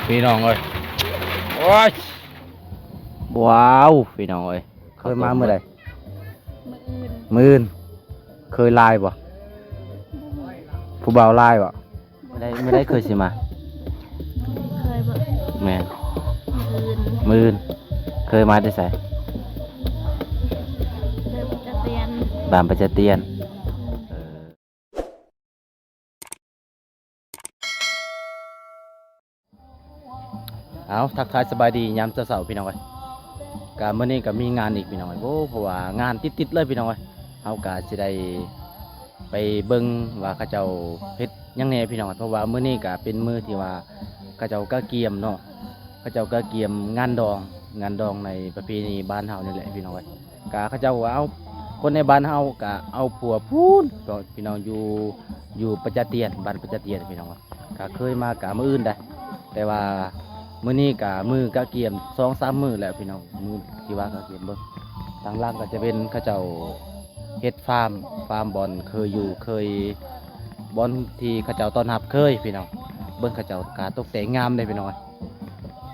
ພີ່ນ້ອງເອີຍ ໂອ້ຍ ວ້າວ ພີ່ນ້ອງເອີຍ ເຄີຍມາມື້ໃດ? ມື້ອື່ນ ມື້ອື່ນ ເຄີຍລາຍບໍ່? ຜູ້ບ່າວລາຍບໍ່? ມື້ໃດ ມື້ໃດເຄີຍຊິມາ? ເຄີຍບໍ່? ແມ່ນ ມື້ອື່ນ ມື້ອື່ນ ເຄີຍມາແຕ່ໃສ? ບ້ານປະຈະຕຽນ ບ້ານປະຈະຕຽນ ເອີ. ເອົາ ທັກທາຍສະບາຍດີຍາມເຊົ້າໆ ພີ່ນ້ອງເອີຍ ກະມື້ນີ້ກະມີງານອີກ ພີ່ນ້ອງເອີຍ ໂອ້ ເພາະວ່າງານຕິດໆ ເລີຍ ພີ່ນ້ອງເອີຍ ເຮົາກະຊິໄດ້ໄປເບິ່ງວ່າເຂົາເຈົ້າເຮັດຫຍັງແດ່ ພີ່ນ້ອງເອີຍ ເພາະວ່າມື້ນີ້ກະເປັນມື້ທີ່ວ່າເຂົາເຈົ້າກະກຽມເນາະ ເຂົາເຈົ້າກະກຽມງານດອງ ງານດອງໃນປະເພນີບ້ານເຮົານີ້ແຫຼະ ພີ່ນ້ອງເອີຍ. ກະເຂົາເຈົ້າກະເອົາ ຄົນໃນບ້ານເຮົາກະເອົາຜົວພຸ້ນ ພີ່ນ້ອງ ຢູ່ ຢູ່ປະຈະຕຽນ ບ້ານປະຈະຕຽນ ພີ່ນ້ອງ ກະເຄີຍມາກະມື້ອື່ນໄດ໋ ແຕ່ວ່າມື້ນີ້ກະມື້ກະກຽມ ສອງສາມມື້ແລ້ວ ພີ່ນ້ອງ ມື້ທີ່ວ່າກະກຽມເບິ່ງ ທາງຫຼັງກະຈະເປັນເຂົາເຈົ້າເຮັດຟາມ ຟາມບ່ອນເຄີຍຢູ່ ເຄີຍ ບ່ອນທີ່ເຂົາເຈົ້າຕ້ອນຮັບເຄີຍ ພີ່ນ້ອງ ເບິ່ງເຂົາເຈົ້າກະຕົກແຕ່ງງາມເດ້ ພີ່ນ້ອງ.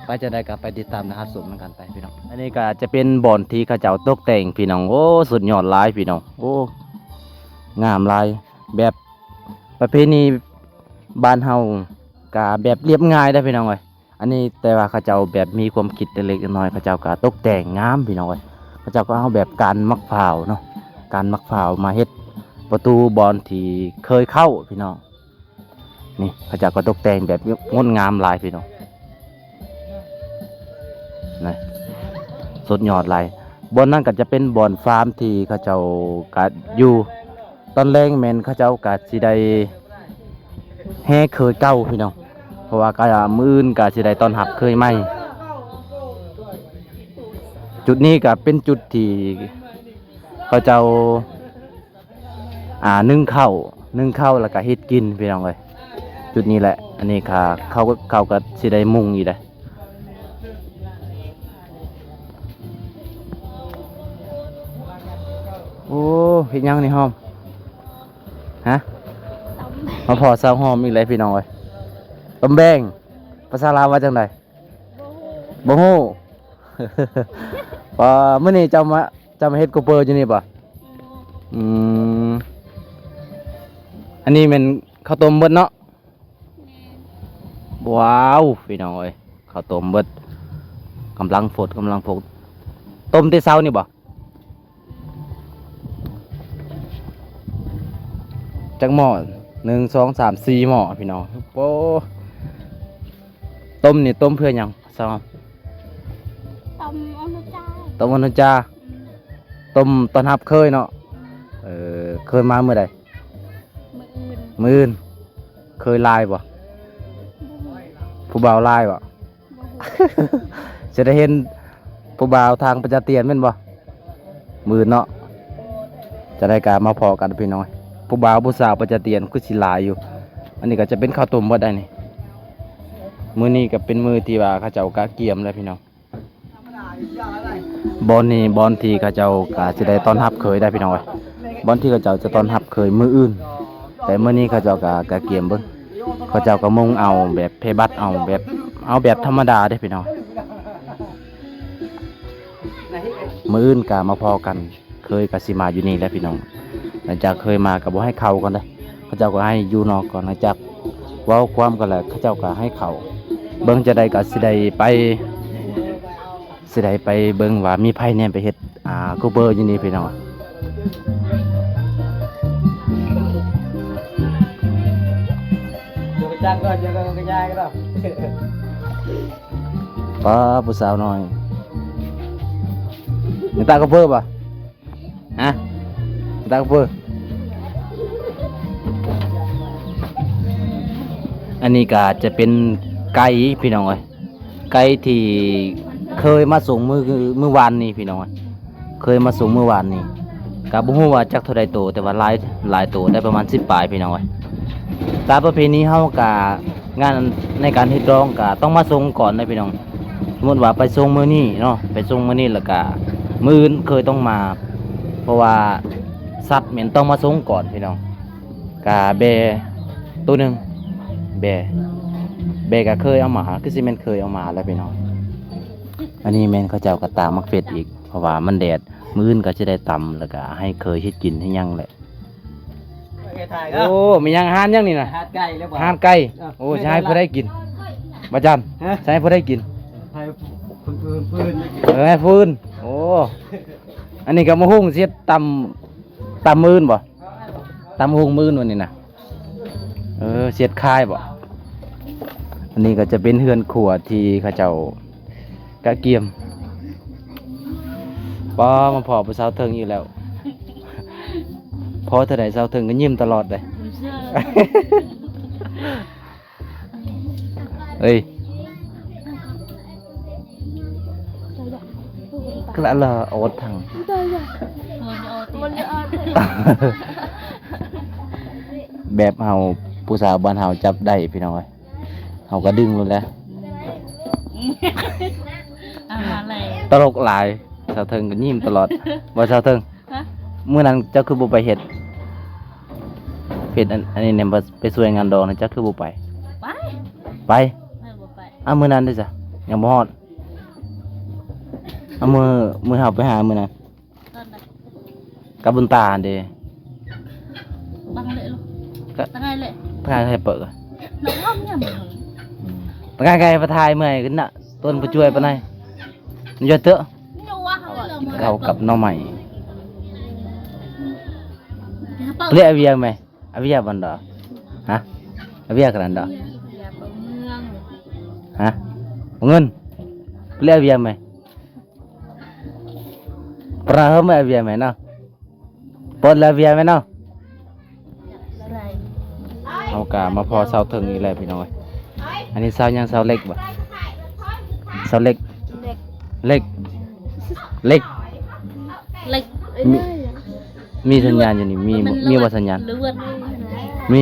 ໄປຈັ່ງໃດກໍໄປຕິດຕາມ ແລະ ຮັບຊົມນຳກັນໄປ ພີ່ນ້ອງ. ອັນນີ້ກໍຈະເປັນບ່ອນທີ່ເຂົາເຈົ້າຕົກແຕ່ງ ພີ່ນ້ອງ. ໂອ້ ສຸດຍອດຫຼາຍ ພີ່ນ້ອງ. ໂອ້ ງາມຫຼາຍ ແບບປະເພນີບ້ານເຮົາກໍແບບລຽບງ່າຍເດ້ ພີ່ນ້ອງເອີຍ. ອັນນີ້ແຕ່ວ່າເຂົາເຈົ້າແບບມີຄວາມຄິດເລັກໆ ນ້ອຍໆ ເຂົາເຈົ້າກໍຕົກແຕ່ງງາມ ພີ່ນ້ອງເອີຍ. ເຂົາເຈົ້າກໍເອົາແບບການໝາກພ້າວເນາະ ການໝາກພ້າວມາເຮັດປະຕູບ່ອນທີ່ເຄີຍເຂົ້າ ພີ່ນ້ອງ. ນີ້ເຂົາເຈົ້າກໍຕົກແຕ່ງແບບງົດງາມຫຼາຍ ພີ່ນ້ອງ ນະ ສຸດຍອດຫຼາຍ. ບ່ອນນັ້ນກໍຈະເປັນບ່ອນຟາມທີ່ເຂົາເຈົ້າກໍຢູ່ ຕອນແລງແມ່ນເຂົາເຈົ້າກໍຊິໄດ້ແຫ່ເຄີຍເກົ່າ ພີ່ນ້ອງ ເພາະວ່າກໍມື້ອື່ນກໍຊິໄດ້ຕ້ອນຮັບເຄີຍໃໝ່. ຈຸດນີ້ກໍເປັນຈຸດທີ່ເຂົາເຈົ້າ ອ່າ ໜຶ້ງເຂົ້າ ໜຶ້ງເຂົ້າແລ້ວກະເຮັດກິນ ພີ່ນ້ອງເອີຍ. ຈຸດນີ້ແຫຼະ ອັນນີ້ກະເຂົາ ເຂົາກະຊິໄດ້ມຸງອີກເດ້. ໂອ້ ເຮັດຫຍັງນີ້ຫອມ? ຮະ? ມາພໍ້ສາວຫອມອີກແລ້ວ ພີ່ນ້ອງເອີຍ. ຕົ້ມແບ້ງ ພາສາລາວວ່າຈັ່ງໃດ? ບໍ່ຮູ້ ບໍ່ຮູ້. ປາ ມື້ນີ້ເຈົ້າມາ ເຈົ້າມາເຮັດໂກເປີຢູ່ນີ້ບໍ່? ອືມ ອັນນີ້ແມ່ນເຂົ້າຕົ້ມເບິດເນາະ? ແມ່ນ. ວ້າວ ພີ່ນ້ອງເອີຍ ເຂົ້າຕົ້ມເບິດ ກຳລັງຟົດ ກຳລັງຟົດ. ຕົ້ມແຕ່ເຊົ້ານີ້ບໍ່? ຈັກໝໍ້? ໜຶ່ງ ສອງ ສາມ ສີ່ໝໍ້ ພີ່ນ້ອງ. ໂອ້ ຕົ້ມນີ້ຕົ້ມເພື່ອຫຍັງ? ສາວ ຕົ້ມອະນຸຈາ ຕົ້ມອະນຸຈາ ອືມ ຕົ້ມຕ້ອນຮັບເຄີຍເນາະ. ເອີ ເຄີຍມາມື້ໃດ? ມື້ອື່ນ ມື້ອື່ນ. ເຄີຍລາຍບໍ່? ບໍ່ຮູ້. ຜູ້ບ່າວລາຍບໍ່? ບໍ່ຮູ້. ຈະໄດ້ເຫັນຜູ້ບ່າວທາງປະຈະຕຽນແມ່ນບໍ່? ມື້ອື່ນເນາະ ຈະໄດ້ກະມາພໍ້ກັນ ພີ່ນ້ອງ. ຜູ້ບ່າວຜູ້ສາວປະຈະຕຽນຄືຊິຫຼາຍຢູ່. ອັນນີ້ກໍຈະເປັນເຂົ້າຕົ້ມເບິດໄດ໋ນີ້. ມື້ນີ້ກໍເປັນມື້ທີ່ວ່າເຂົາເຈົ້າກະກຽມແລ້ວ ພີ່ນ້ອງ. ບ່ອນນີ້ ບ່ອນທີ່ເຂົາເຈົ້າກະຊິໄດ້ຕ້ອນຮັບເຄີຍໄດ໋ ພີ່ນ້ອງເອີຍ. ບ່ອນທີ່ເຂົາເຈົ້າຈະຕ້ອນຮັບເຄີຍມື້ອື່ນ ແຕ່ມື້ນີ້ເຂົາເຈົ້າກະ ກະກຽມເບິ່ງ. ເຂົາເຈົ້າກໍມຸງເອົາແບບເພບັດ ເອົາແບບ ເອົາແບບທຳມະດາເດ້ ພີ່ນ້ອງ. ມື້ອື່ນກະມາພໍ້ກັນ. ເຄີຍກໍຊິມາຢູ່ນີ້ແຫຼະ ພີ່ນ້ອງ. ຫຼັງຈາກເຄີຍມາກໍບໍ່ໃຫ້ເຂົ້າກ່ອນເດ້ ເຂົາເຈົ້າກໍໃຫ້ຢູ່ນອກກ່ອນ. ຫຼັງຈາກເວົ້າຄວາມກັນແລ້ວ ເຂົາເຈົ້າກໍໃຫ້ເຂົ້າ. ເບິ່ງຈັ່ງໃດກໍຊິໄດ້ໄປ ຊິໄດ້ໄປເບິ່ງວ່າມີໃຜແດ່ໄປເຮັດ ອ່າ ໂກເປີຢູ່ນີ້ ພີ່ນ້ອງ. ປາ ຜູ້ສາວນ້ອຍ ຍັງຕາກະເພີບໍ່? ຮະ? ຕາກະເພີ. ອັນນີ້ກໍຈະເປັນໄກ່ ພີ່ນ້ອງເອີຍ ໄກ່ທີ່ເຄີຍມາສົ່ງມື້ ມື້ວານນີ້ ພີ່ນ້ອງເອີຍ. ເຄີຍມາສົ່ງມື້ວານນີ້ ກໍບໍ່ຮູ້ວ່າຈັກເທົ່າໃດໂຕ ແຕ່ວ່າຫຼາຍ ຫຼາຍໂຕ ໄດ້ປະມານສິບປາຍ ພີ່ນ້ອງເອີຍ. ຕາມປະເພນີເຮົາກະ ງານໃນການເຮັດດອງກະຕ້ອງມາສົ່ງກ່ອນເດ້ ພີ່ນ້ອງ. ສົມມຸດວ່າໄປສົ່ງມື້ນີ້ເນາະ ໄປສົ່ງມື້ນີ້ ແລ້ວກະມື້ອື່ນເຄີຍຕ້ອງມາ ເພາະວ່າສັດແມ່ນຕ້ອງມາສົ່ງກ່ອນ ພີ່ນ້ອງ. ກະແບ້ໂຕໜຶ່ງ ແບ້ ແບກະເຄີຍເອົາມາ ຄືຊິແມ່ນເຄີຍເອົາມາແຫຼະພີ່ນ້ອງ. ອັນນີ້ແມ່ນເຂົາເຈົ້າກໍຕາກໝາກເຟດອີກ ເພາະວ່າມັນແດດ. ມື້ອື່ນກໍຈະໄດ້ຕຳ ແລ້ວກໍໃຫ້ເຄີຍເຮັດກິນໃຫ້ຫຍັງແຫຼະ. ໂອ້ ມີຫຍັງ ຮ້ານຫຍັງນີ້ນະ? ຮ້ານໄກ່ແລ້ວບໍ່? ຮ້ານໄກ່. ເອີ ໂອ້ ຊິໃຫ້ຜູ້ໃດກິນ? ບໍ່ຈັນ ຮະ? ຊິໃຫ້ຜູ້ໃດກິນ? ໃຫ້ຜູ້ອື່ນ. ເອີ ໃຫ້ຜູ້ອື່ນ. ໂອ້ ອັນນີ້ກໍໝາກຫຸ່ງ ຊິເຮັດຕຳ ຕຳມື້ອື່ນບໍ່? ຕຳໝາກຫຸ່ງມື້ອື່ນ ວັນນີ້ນະ. ເອີ ຊິເຮັດຂາຍບໍ່? ອັນນີ້ກໍຈະເປັນເຮືອນຄົວທີ່ເຂົາເຈົ້າກະກຽມ. ປ້າ ມາພໍ້ຜູ້ສາວເທິງອີກແລ້ວ. ພໍ້ເທື່ອໃດສາວເທິງກໍຍິ້ມຕະຫຼອດເດ້. ເອີຍ ກະລະອອດທັງ ແບບເຮົາ ຜູ້ສາວບ້ານເຮົາຈັບໄດ້ພີ່ນ້ອງເອີຍ ເຮົາກໍດຶງໂລດແຫຼະ. ຕະຫຼົກຫຼາຍ ສາວເທິງກໍຍິ້ມຕະຫຼອດ. ບໍ່ ສາວເທິງ ຮະ? ມື້ນັ້ນເຈົ້າຄືບໍ່ໄປເຮັດ ເຮັດອັນ ອັນນີ້ແດ່ ໄປຊ່ວຍງານດອງນະ ເຈົ້າຄືບໍ່ໄປ? ໄປ ໄປ ໄປບໍ່ໄປ? ອ້າວ ມື້ນັ້ນເດ້ຊະ ຍັງບໍ່ຮອດ. ອ້າວ ມື້ ມື້ເຮົາໄປຫາມື້ນັ້ນ ຕອນໃດ? ກັບບຸນຕາຫັ້ນເດ້. ບັງເລະລູກ ກະ ຕະໄງເລະ ຕະໄງໃຫ້ເປີດ ນ້ອງຫອມຍາມ ຕະໄງໄກໄປຖ່າຍເມື່ອຍຂຶ້ນນະ ຕົ້ນຜູ້ຊ່ວຍປານໃດ. ຢາເຕີ ກິນເຂົ້າກັບໜໍ່ໄມ້. ເປລະອາວຽໄໝ? ອາວຽບັນດາ? ຮະ? ອາວຽກະລັນດາ? ຮະ? ເງິນ? ເປລະອາວຽໄໝ? ປະເຮີມອາວຽໄໝເນາະ? ປອດລາວຽແມ່ນເນາະ. ເຮົາກະມາພໍ້ສາວເທິງອີກແລ້ວພີ່ນ້ອງເອີຍ. ອັນນີ້ສາວຫຍັງ? ສາວເລັກບໍ່? ສາວເລັກ ເລັກ ເລັກ ເລັກ ມີ ມີສັນຍານຢູ່ນີ້ ມີ ມີບໍ່ສັນຍານ? ມີ ມີ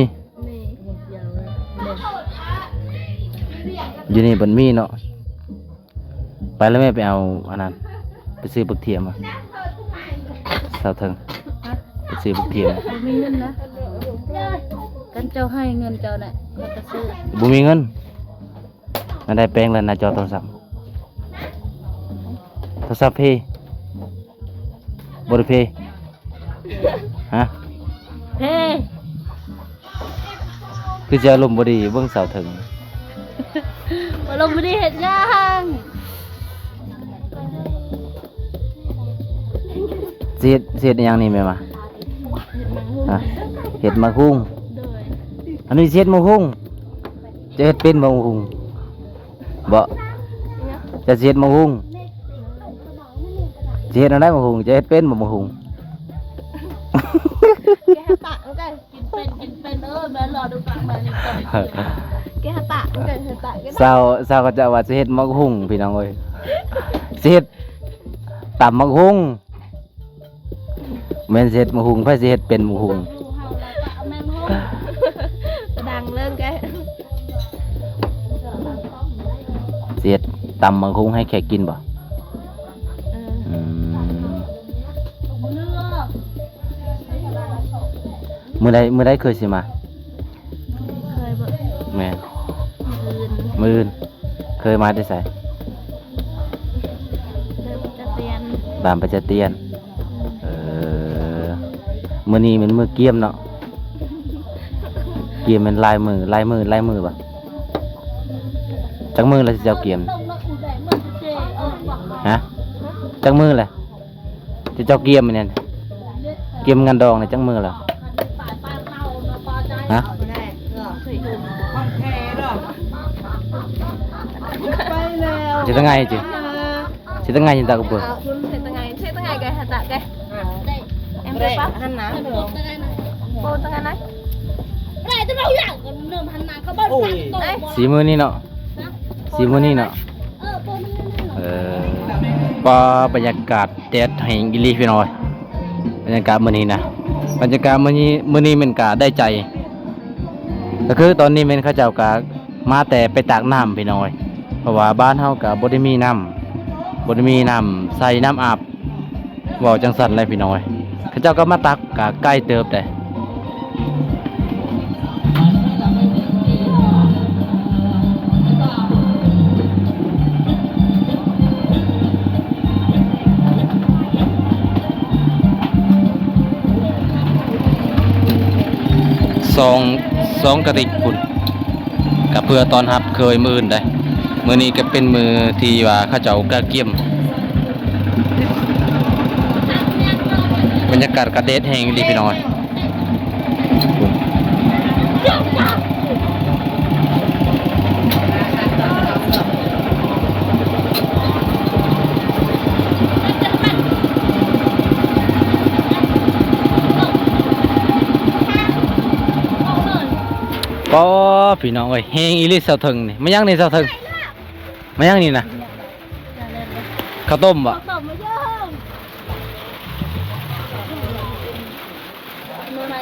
ຢູ່ນີ້ເພິ່ນມີເນາະ. ໄປແລ້ວແມ່ ໄປເອົາອັນນັ້ນ ໄປຊື້ບັກທຽມມາ. ສາວເທິງ ຮະ? ໄປຊື້ບັກທຽມມາ. ບໍ່ມີເງິນນະ ຄັນເຈົ້າໃຫ້ເງິນເຈົ້ານະ ຂ້ອຍກໍຊື້. ບໍ່ມີເງິນ ອັນໃດແປງແລ້ວໜ້າຈໍໂທລະສັບ ໂທລະສັບເພ ບໍ່ໄດ້ເພ ຮະ? ເພ ຄືຈະອາລົມບໍ່ດີ ເບິ່ງສາວເທິງ ອາລົມບໍ່ດີເຮັດຫຍັງ? ຊິເຮັດ ຊິເຮັດອີ່ຫຍັງນີ້ແມ່ມາ? ຮະ? ເຮັດໝາກຫຸ່ງ. ໂດຍ ອັນນີ້ຊິເຮັດໝາກຫຸ່ງ. ຈະເຮັດເປັນບໍ່ໝາກຫຸ່ງ? ບໍ່ ເຈົ້າຊິເຮັດໝາກຫຸ່ງ? ຊິເຮັດແນວໃດໝາກຫຸ່ງ? ຈະເຮັດເປັນບໍ່ໝາກຫຸ່ງ? ແກະໃຫ້ປະ ໂອເຄ ກິນເປັນ ກິນເປັນ ເອີ ແມ່ນ ລໍດູການມານີ້ກ່ອນ ແກະໃຫ້ປະ ໂອເຄ ໃຫ້ປະ ສາວ ສາວເຂົາເຈົ້າວ່າຊິເຮັດໝາກຫຸ່ງ ພີ່ນ້ອງເອີຍ ຊິເຮັດຕຳໝາກຫຸ່ງ. ແມ່ນຊິເຮັດໝາກຫຸ່ງ ໃຜຊິເຮັດເປັນໝາກຫຸ່ງ? ກະດັງເລີຍແກ ຊິເຮັດຕຳໝາກຫຸ່ງໃຫ້ແຂກກິນບໍ່? ເອີ ອືມ ມື້ໃດ ມື້ໃດເຄີຍຊິມາ? ເຄີຍບໍ່? ແມ່ນ ມື້ອື່ນ ມື້ອື່ນ. ເຄີຍມາແຕ່ໃສ? ເດີນປະຈະຕຽນ ບ້ານປະຈະຕຽນ. ເອີ ມື້ນີ້ແມ່ນມື້ກຽມເນາະ ກຽມແມ່ນຫຼາຍມື້ ຫຼາຍມື້ ຫຼາຍມື້ບໍ່? ຈັກມື້ແລ້ວເຈົ້າກຽມ? ຮະ? ຈັກມື້ແລ້ວ ເຈົ້າກຽມແມ່ນຫຍັງ? ກຽມງານດອງນີ້ຈັກມື້ແລ້ວ? ຮະ? ຊິຕະໄງຈິ ຊິຕະໄງຈິຕາກະເປີ. ຊິຕະໄງ ຊິຕະໄງແກ ຕະແກ ອັນນັ້ນ ໂປຕະໄງນະ ໄດ້ແຕ່ເວົ້າຢ່າງ ເລີ່ມຫັນໜ້າເຂົ້າບ້ານ. ສີ່ມື້ນີ້ເນາະ ສີ່ມື້ນີ້ເນາະ. ເອີ ປາ ບັນຍາກາດແດດແຮງອີ່ຫຼີພີ່ນ້ອງເອີຍ. ບັນຍາກາດມື້ນີ້ນະ ບັນຍາກາດມື້ນີ້ ມື້ນີ້ແມ່ນກະໄດ້ໃຈ ກໍຄືຕອນນີ້ແມ່ນເຂົາເຈົ້າກະມາແຕ່ໄປຕາກນ້ຳພີ່ນ້ອງເອີຍ. ເພາະວ່າບ້ານເຮົາກະບໍ່ໄດ້ມີນ້ຳ ບໍ່ໄດ້ມີນ້ຳໃຊ້ ນ້ຳອາບ ເວົ້າຈັ່ງຊັ້ນແຫຼະພີ່ນ້ອງເອີຍ. ເຂົາເຈົ້າກໍມາຕັກກະໄກເຕີບເດ້. ສອງ ສອງກະຕິກພຸ້ນ ກະເພື່ອຕ້ອນຮັບເຄີຍມື້ອື່ນໄດ໋. ມື້ນີ້ກະເປັນມື້ທີ່ວ່າເຂົາເຈົ້າກະກຽມ. ບັນຍາກາດກະແດດແຮງອີ່ຫຼີພີ່ນ້ອງເອີຍ. ປໍ ພີ່ນ້ອງເອີຍ ແຮງອີ່ຫຼີສາວເທິງນີ້. ມາຫຍັງນີ້ສາວເທິງ? ມາຫຍັງນີ້ນະ? ເຂົ້າຕົ້ມບໍ? ເຂົ້າຕົ້ມມາ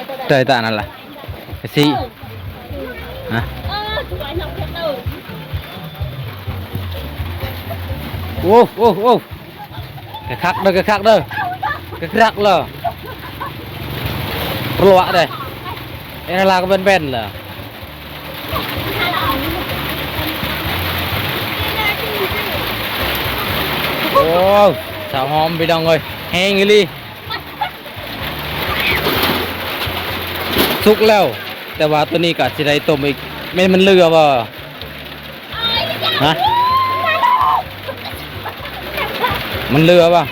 ເດີ້. ເອີ ໂຕໃດຕານັ້ນລະ? ກະຊິ ເອີ ຮະ? ເອີ ສວຍເນາະ ໂອ້ ໂອ້ ໂອ້ ກະຄັກເດີ້ ກະຄັກເດີ້ ກະຄັກເລີຍ. ປະຫຼວະເດ້ ເອັນລາກະແບນໆເລີຍ. ໂອ້ ສາວຫອມພີ່ນ້ອງເອີຍ ແຮງອີ່ຫຼີ. ສຸກແລ້ວ ແຕ່ວ່າໂຕນີ້ກະຊິໄດ້ຕົ້ມອີກ. ແມ່ນມັນເຫຼືອບໍ່? ຮະ? ມັນເຫຼືອບໍ່?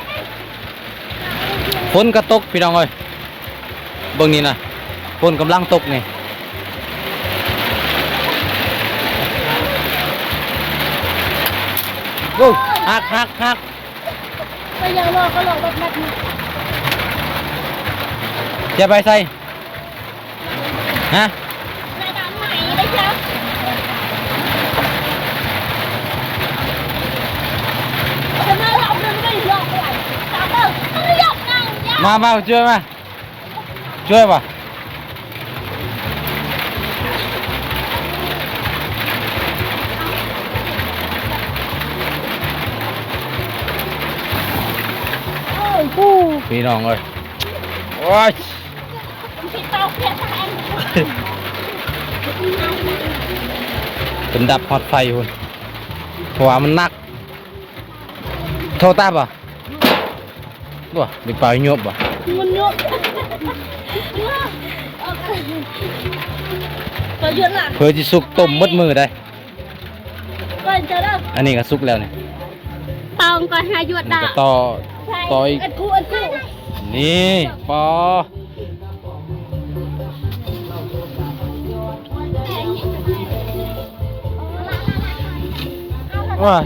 ຝົນກະຕົກພີ່ນ້ອງເອີຍ ເບິ່ງນີ້ນະ ຝົນກຳລັງຕົກນີ້. ໂອ້ ຫັກ ຫັກ ຫັກ. ໄປຢ່າງລໍກະລໍແບັບນັ້ນ ຢ່າໄປໃສ່ ຮະ? ມາ ມາ ຊ່ວຍມາ. ຊ່ວຍບໍ່? ໂອ້ ພີ່ນ້ອງເອີຍ ໂອ້ຍ ຈົນດັບຮອດໄຟພຸ້ນ ເພາະວ່າມັນໜັກ. ໂທຕາບໍ່? ບໍ່ ມີປາຍຍົບບໍ່? ມັນຍົບ ປາຍຍົບລະ ເພື່ອຊິສຸກຕົ້ມໝົດມື້ໄດ໋. ກ່ອນຈະເລີກ ອັນນີ້ກະສຸກແລ້ວນີ້ ຕອງກ່ອນຫາຍົບດາ ກະຕໍ່ ຕໍ່ອີກ ອັດກູ ອັດກູ ນີ້ ປໍ. ໂອ້ຍ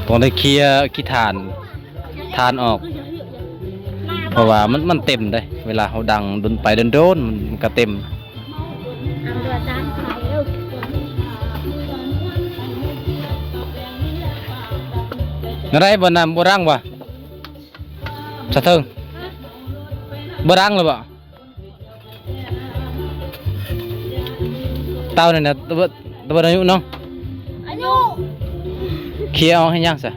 ຕ້ອງໄດ້ເຄຍຂີ້ຖ່ານ ຖ່ານອອກ ເພາະວ່າມັນ ມັນເຕັມເດ້ ເວລາເຮົາດັງດົນໄປດົນໆ ມັນ ມັນກະເຕັມ. ແນວໃດ ບໍ່ ນ້ຳບໍ່ດັງຫວາ? ສະເທິງ ບໍ່ດັງແລ້ວບໍ່? ເຕົານີ້ນະ ຕະເບີດ ຕະເບີດອາຍຸເນາະ ອາຍຸ ເຄຍອອກເຮັດຫຍັງຊະ?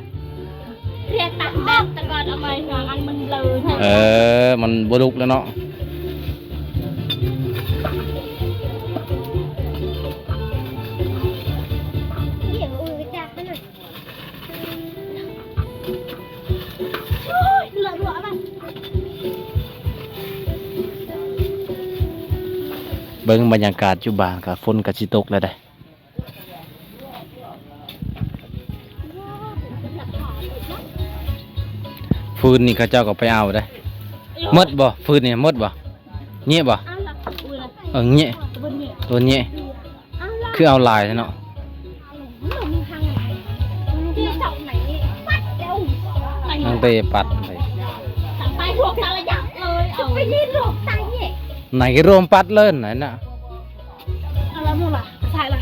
ເຄຍຕັດແບບ ແຕ່ກ່ອນເອົາໄປຫາອັນມັນເລີ ເອີ ມັນບໍ່ລຸກແລ້ວເນາະ. ເບິ່ງບັນຍາກາດຢູ່ບ້ານກະຝົນກະຊິຕົກແລ້ວເດ້. ຟືນນີ້ເຂົາເຈົ້າກະໄປເອົາເດ້. ໝົດບໍ່? ຟືນນີ້ໝົດບໍ່? ເຍະບໍ່? ເອີ ເຍະ ໂຕເຍະ. ຄືເອົາຫຼາຍແທ້ເນາະ. ຕັ້ງແຕ່ປັດໄປ ໄນກະລວມປັດເລີຍນັ້ນນະ. ເອົາລະໜູລະ ສາຍລະ.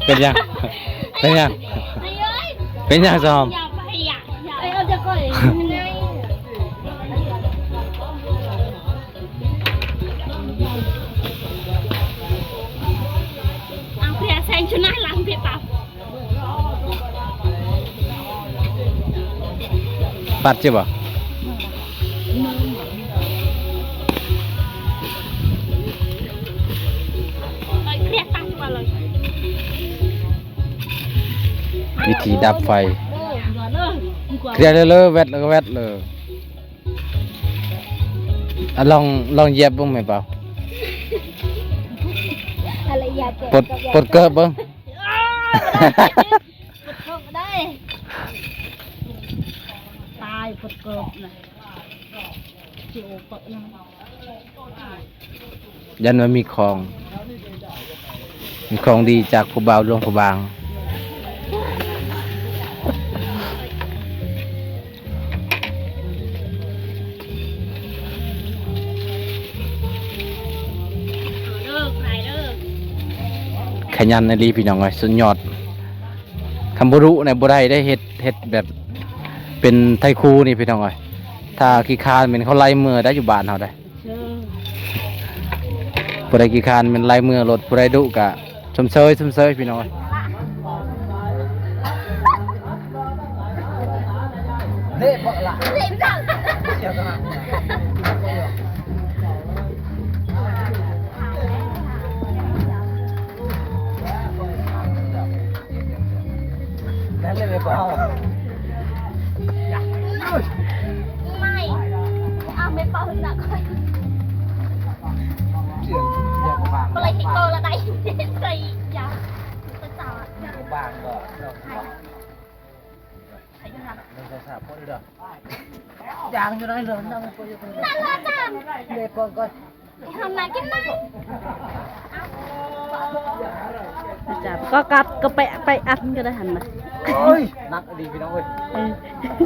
ເປັນຫຍັງ? ເປັນຫຍັງ? ເປັນຫຍັງຊອມ? ປັດຊິບໍ່? ວິທີດັບໄຟ ເລີຍເລີຍ ແວັດແລ້ວກໍແວັດເລີຍ. ອ່ະ ລອງ ລອງຢຽບເບິ່ງແມ່ເປົາ. ອາລະຢາ ປົດ ປົດເກີບເບິ່ງ. ປົດເກີບບໍ່ໄດ້ ຕາຍປົດເກີບນະ. ຊິໂອເປີນະ ຢ້ານວ່າມີຂອງ ມີຂອງດີຈາກຜູ້ບ່າວຫຼວງພະບາງ. ຂະຫຍັນອີ່ຫຼີພີ່ນ້ອງເອີຍ ສຸດຍອດ. ຄັນບໍ່ດຸນີ້ບໍ່ໄດ້ເດ້ ເຮັດ ເຮັດແບບເປັນໄທຄູນີ້ພີ່ນ້ອງເອີຍ. ຖ້າຂີ້ຄ້ານແມ່ນເຂົາໄລ່ເມືອໄດ້ຢູ່ບ້ານເຮົາໄດ໋. ຜູ້ໃດຂີ້ຄ້ານແມ່ນໄລ່ເມືອໂລດ ຜູ້ໃດດຸກະຊົມເຊີຍ ຊົມເຊີຍພີ່ນ້ອງເອີຍ. ເລະເບາະລະ ເລະເບາະ ນັ້ນເລີຍແມ່ເປົາ. ໄມ່ ເອົາແມ່ເປົາໜັກຂ້ອຍ ເຈື່ອນຢາກບາງ ບໍ່ໄດ້ຕິດຕໍ່ລະໄດ້ ໃສ່ຢາ ປະສາດ ຢາກບາງກໍ ໃສ່ໜັກ ໜຶ່ງ ສອງ ສາມ ພໍດີດອກ ຢາງຢູ່ໃນເຫຼືອນຳ ແມ່ເປົາຢູ່ ແມ່ເປົາກໍ ເຮົາມາກິນນຳ ອາຈານກໍກັດກໍໄປ ໄປອັນກໍໄດ້ຫັ້ນນະ. ໂອ້ຍ ໜັກອີ່ຫຼີພີ່ນ້ອງເອີຍ. ເອີ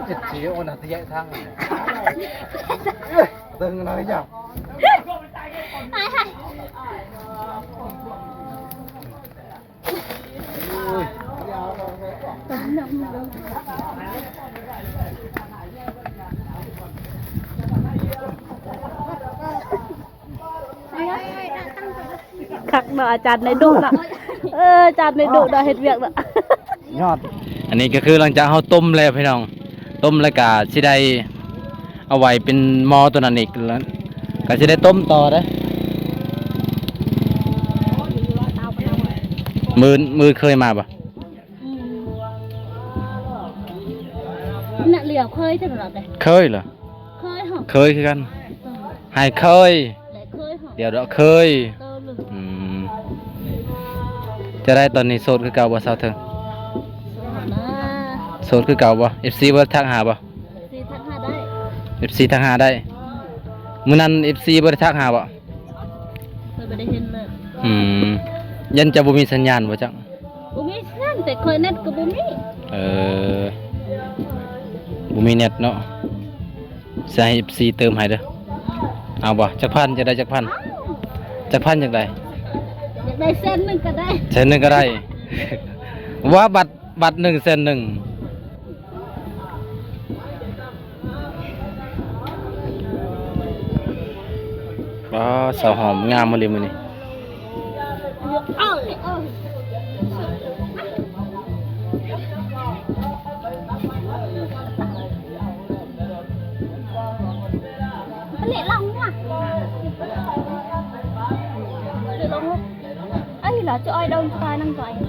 ເຈັບສີໂອນະ ທະຍະທາງ ເອີ ເຕີງໜ້ອຍເຈົ້າ. ຄັກເນາະ ອາຈານໄດ້ດຸເນາະ. ເອີ ອາຈານໄດ້ດຸເນາະ ເຮັດວຽກເນາະ ຍອດ. ອັນນີ້ກໍຄືຫຼັງຈາກເຮົາຕົ້ມແລ້ວພີ່ນ້ອງ ຕົ້ມແລ້ວກໍຊິໄດ້ ເອົາໄວ້ເປັນໝໍ້ຕົວນັ້ນອີກ ແລ້ວກໍຊິໄດ້ຕົ້ມຕໍ່ເດ້. ມື້ ມື້ເຄີຍມາບໍ່? ອືມ ນະ ຫຼຽວເຄີຍເທື່ອລະເດ້. ເຄີຍເຫຼືອ? ເຄີຍເຫາະ ເຄີຍຄືກັນ. ເອີ ໃຫ້ເຄີຍ ແລະເຄີຍເຫາະ ດຽວດອກເຄີຍ. ເອີ ອືມ ຈະໄດ້ຕອນນີ້ໂສດຄືເກົ່າບໍ່ ສາວເທິງ? ໂສດນະ ໂສດຄືເກົ່າບໍ່? ເອັຟຊີບໍ່ທັກຫາບໍ່? ເອັຟຊີທັກຫາໄດ້ ເອັຟຊີທັກຫາໄດ້. ອືມ ມື້ນັ້ນເອັຟຊີບໍ່ໄດ້ທັກຫາບໍ່? ຂ້ອຍບໍ່ໄດ້ເຫັນເລີຍ. ອືມ ຢ້ານຈະບໍ່ມີສັນຍານບໍ່ຈັກ? ບໍ່ມີສັນຍານ ແຕ່ຂ້ອຍເນັດກໍບໍ່ມີ. ເອີ ບໍ່ມີເນັດເນາະ. ຊິໃຫ້ເອັຟຊີເຕີມໃຫ້ເດີ. ເອົາບໍ່? ຈັກພັນ? ຈະໄດ້ຈັກພັນ? ເອົາ ຈັກພັນ? ຈັກໄດ້? ຢາກໄດ້ແສນໜຶ່ງກໍໄດ້ ແສນໜຶ່ງກໍໄດ້. ວ່າບັດ ບັດໜຶ່ງແສນໜຶ່ງ. ວ້າ ສາວຫອມງາມມາເລີຍມື້ນີ້. ເລະລອງວ່າ ເລະລອງວ່າ ເອີຍ ລະຈະອອຍດອງຕາຍນຳຕົວເອງ.